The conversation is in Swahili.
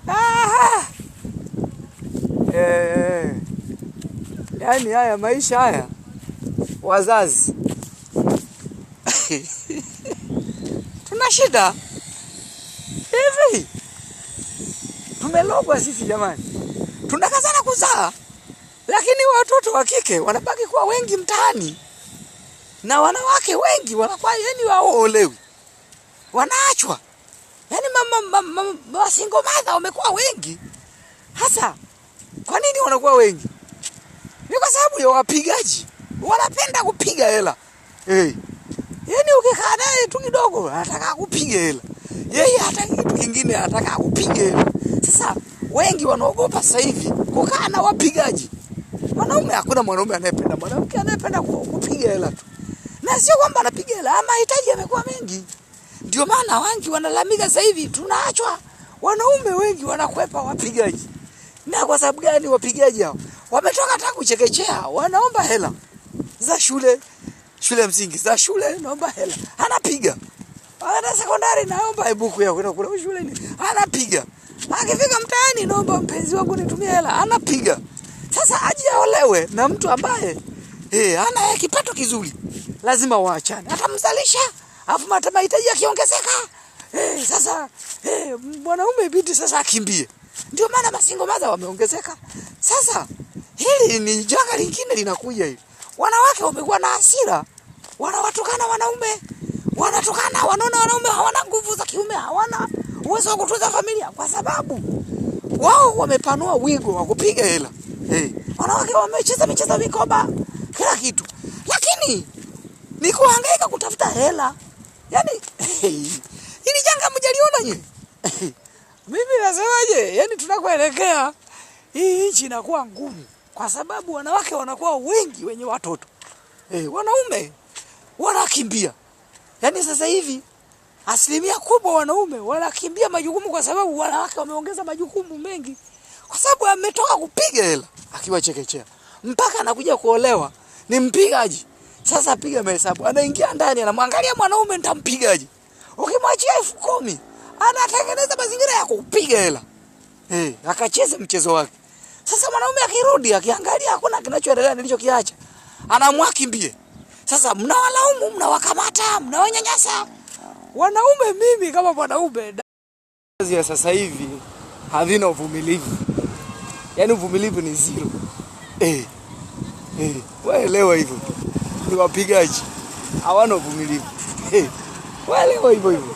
Aha! Eh, yaani haya maisha haya wazazi tuna shida hivi, tumelogwa sisi jamani, tunakazana kuzaa, lakini watoto wa kike wanabaki kuwa wengi mtaani na wanawake wengi wanakuwa yani waolewi, wanaachwa. Yani mama single mother wamekuwa wengi. Hasa kwa nini wanakuwa wengi? Ni kwa sababu ya wapigaji, wanapenda kupiga hela. Hey. Yaani ukikaa naye tu kidogo anataka kupiga hela, yeye hataki kitu kingine, anataka kupiga hela. Sasa wengi wanaogopa sasa hivi kukaa na wapigaji. Wanaume, hakuna mwanaume anayependa mwanamke anayependa kupiga hela tu, na sio kwamba anapiga hela, mahitaji yamekuwa mengi. Ndio maana wengi wanalalamika sasa hivi tunaachwa. Wanaume wengi wanakwepa wapigaji. Na kwa sababu gani wapigaji hao? Wametoka tangu chekechea, wanaomba hela za shule, shule ya msingi, za shule naomba hela. Anapiga. Ana sekondari naomba buku ya kwenda kula shuleni. Anapiga. Akifika mtaani naomba mpenzi wangu nitumie hela, anapiga. Sasa aje aolewe na mtu ambaye ana kipato kizuri. Lazima waachane. Atamzalisha, afu mahitaji yakiongezeka. Sasa mwanaume ibidi sasa akimbie. Ndio maana masingo madha wameongezeka. Sasa hili ni janga lingine linakuja hili. Wanawake wamekuwa na hasira, wanawatukana wanaume, wanatukana, wanaona wanaume hawana nguvu za kiume, hawana uwezo wa kutunza familia, kwa sababu wao wamepanua wigo wa kupiga hela. Wanawake wamecheza michezo mikoba, kila kitu, lakini ni kuhangaika kutafuta hela. Yaani hili janga mjaliona nyinyi? Mimi nasemaje? Yaani tunakoelekea hii nchi inakuwa ngumu kwa sababu wanawake wanakuwa wengi wenye watoto. Wanaume wanakimbia. Yaani sasa hivi asilimia kubwa wanaume wanakimbia majukumu kwa sababu wanawake wameongeza majukumu mengi. Kwa sababu ametoka kupiga hela akiwa chekechea mpaka anakuja kuolewa ni mpigaji. Sasa piga mahesabu, anaingia ndani anamwangalia mwanaume, nitampigaje? Ukimwachia 10,000 anatengeneza mazingira ya kupiga hela. Akacheze mchezo wake. Sasa mwanaume akirudi akiangalia hakuna kinachoendelea nilichokiacha, anaamua kimbie. Sasa mnawalaumu, mnawakamata, mnawanyanyasa wanaume. Mimi kama mwanaume, ya sasa hivi havina uvumilivu, yaani uvumilivu ni zero. Waelewa hivyo, ni wapigaji hawana uvumilivu. Waelewa hivyo hivyo.